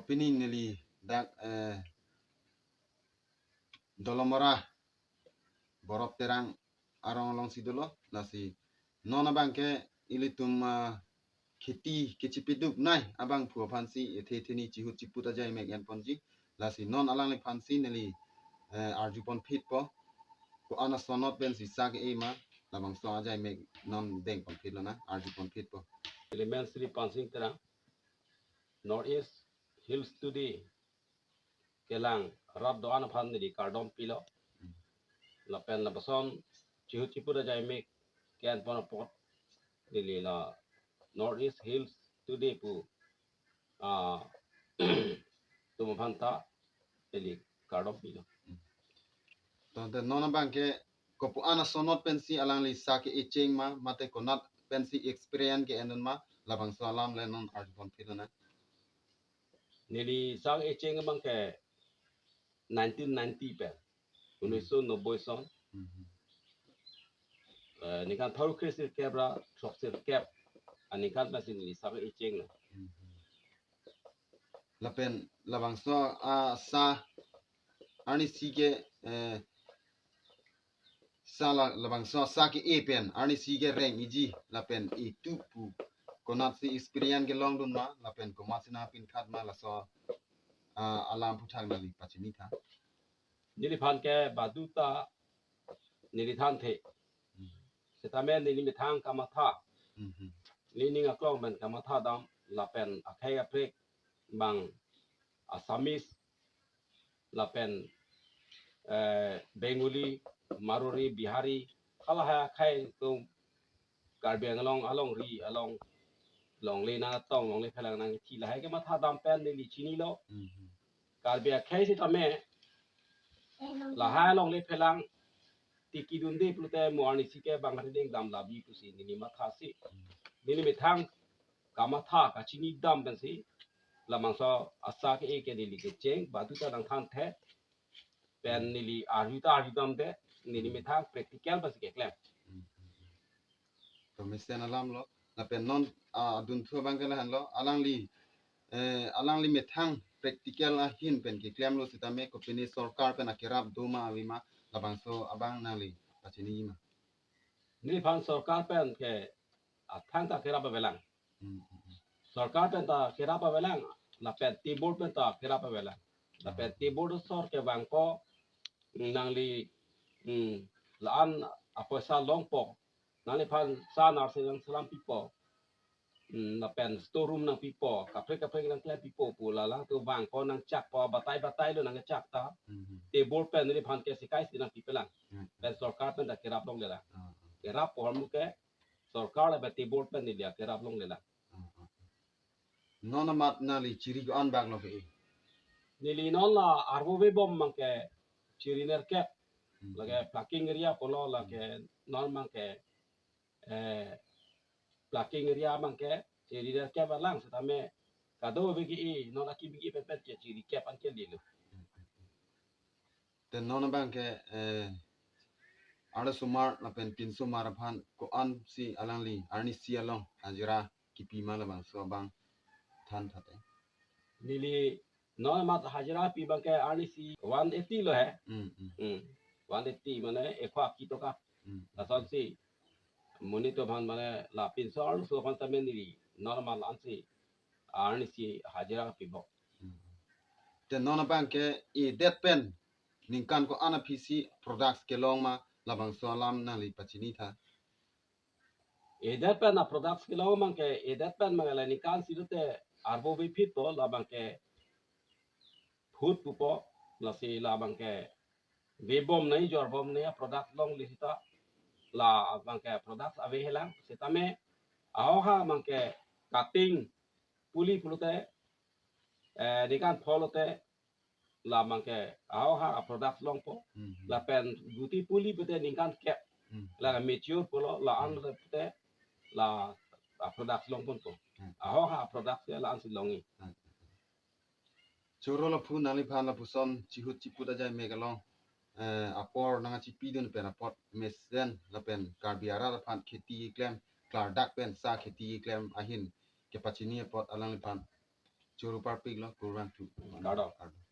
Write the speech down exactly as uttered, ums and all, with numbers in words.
Pini neli dak, eh, Dolamara Borop Terang arong alongsi dolo, lasi non abangke ilitum, ah, kheti kechipiduk nai abangphu aphansi ethe theni chihut chiput ajai mek enponji, lasi non alangliphansi neli, eh, arjupon phitpo, ko-an asonot pensi sa ke-e ma, labangso ajai mek non dengpon phitlo na, arjupon phitpo. Neli men Sri Pansing Terang, North East Hills Today kelang rat do-an aphan neli kardom pilo. Lapen lapuson chihut chiput ajai mek ke-enpon apot neli la North East Hills Today pu, ah, atum aphan ta neli kardom pilo. Tangte non abangke kopu-an asonot pensi alangli sa ke-e cheng ma, mate konat pensi experience ke-en ma, labangso alam le non arjupon phitlo na. Neli sa ke-e cheng abangke nineteen ninety pen, Hmm. Unniso nobboi son. Hmm. Eh, ningkan throksi kep ra throksi kep aningkan pensi neli sa ke-e cheng lo. Hmm. Lapen labangso, ah, sa arnisi ke, eh, sa la, labangso sa ke-e pen arnisi ke reng-iji lapen itum pu konatsi experience kelongdun ma lapen komatsi nangpinkhat ma, laso, ah, alam aphuthak neli pachini tha. Neliphan ke baduta neli thanthe. Hmm. Setame neli methang kamatha. Hmm, hmm. Neli ning aklong pen kamatha dam lapen akhei kaprek abang Assamese lapen, eh, Bengali, Marwari, Bihari, halahai akhei atum Karbi Anglong alongri along longle nangtong, longle phelang nangkethi, lahai kematha dam pen neli chinilo. Hmm. Karbi akhei setame lahai longle phelang tikidunde pulote mo arnisi ke bang riding dam labi pusi neli mathasi. Neli methang kamatha kachini dam pensi labangso asa ke-e ke neli kecheng, baduta nangthanthe. Pen neli arju ta arju damde, neli methang practical pensi keklem. To mesen alam lo. Lapen non, ah, adunthu abangke lahenlo. Alangli, eh, alangli methang practical ahin pen keklemlo setame kopine sorkar pen akerap do ma ave ma, labangso abang nangli pachini ma. Neliphan sorkar pen ke athang ta kerap avelang. Hmm, hmm, hmm. Sorkar pen ta kerap avelang, lapen tebor pen ta kerap avelang. Lapen Hmm. tebor asor kevangpo, nangli, hmm, la-an apoisa longpo, nangliphan sa narsing nangselam pipo. Hmm, lapen store room nangpipo, kaprek kaprek nangklem pipo pu la la tu vangpo, nangchakpo, batai batai lo nangchak ta. Hmm. Tebor pen neliphan ke sikai si nangpipelang. Hmm. Pen sorkar pen ta kerap longlelang. Ah, ah. Kerap ahormu ke sorkar lapen tebor pen neli akerap longlelang. Ah, ah. Non amat nangli chiri ko-an bak lo ke-e? Neli non la arvo vebom abangke chiri nerkep. Hmm. Lake plucking area pulo lake non abangke, eh, plucking area abangke chiri nerkep alang setame kadokave ke-e, non akimi ke-e pen pen ke chiri kep an kelelo. Te non abangke, eh, arlosomar lapen pinsomar aphan ko-ansi alangli arnisi along hajira kipi ma, labangso abang than thate. Neli non amat hajira pi abangke arnisi one eighty lo he. Hmm, hmm. Hmm. One eighty mane ekho aki toka. Hmm. Lasonsi monit aphan mane la pinso arloso aphan tame neli non amat la-ansi arnisi hajira pibom. Hmm. Te non abangke edet pen ningkan ko-an aphisi products kelong ma, labangso alam nangli pachini tha. Edet pen aproducts kelong abangke, edet pen abangke la ningkan si lote arvo vephit po, labangke phut pupo, lasi labangke vebom nai jorbom nai aproduct longle seta, labangke product avelang setame ahoha abangke cutting puli pulote, eh, ningkan pho lote labangke ahoha aproduct longpo. Hmm. Lapen guti puli pute ningkan kep. Hmm. La mature pulo la-an Hmm. pute la aproduct longponpo. Hmm. Ahoha aproduct ke la-ansi longi. Hmm. Choro laphu nangliphan lapuson chihut chiput ajai mek along, eh, apor nangchipidun pen apot mesen lapen Karbi arat aphan kheti keklem klardak pen sa kheti keklem ahin kepachini apot alangliphan choro parpik lo, kurvangthu. Kardom. Kardom.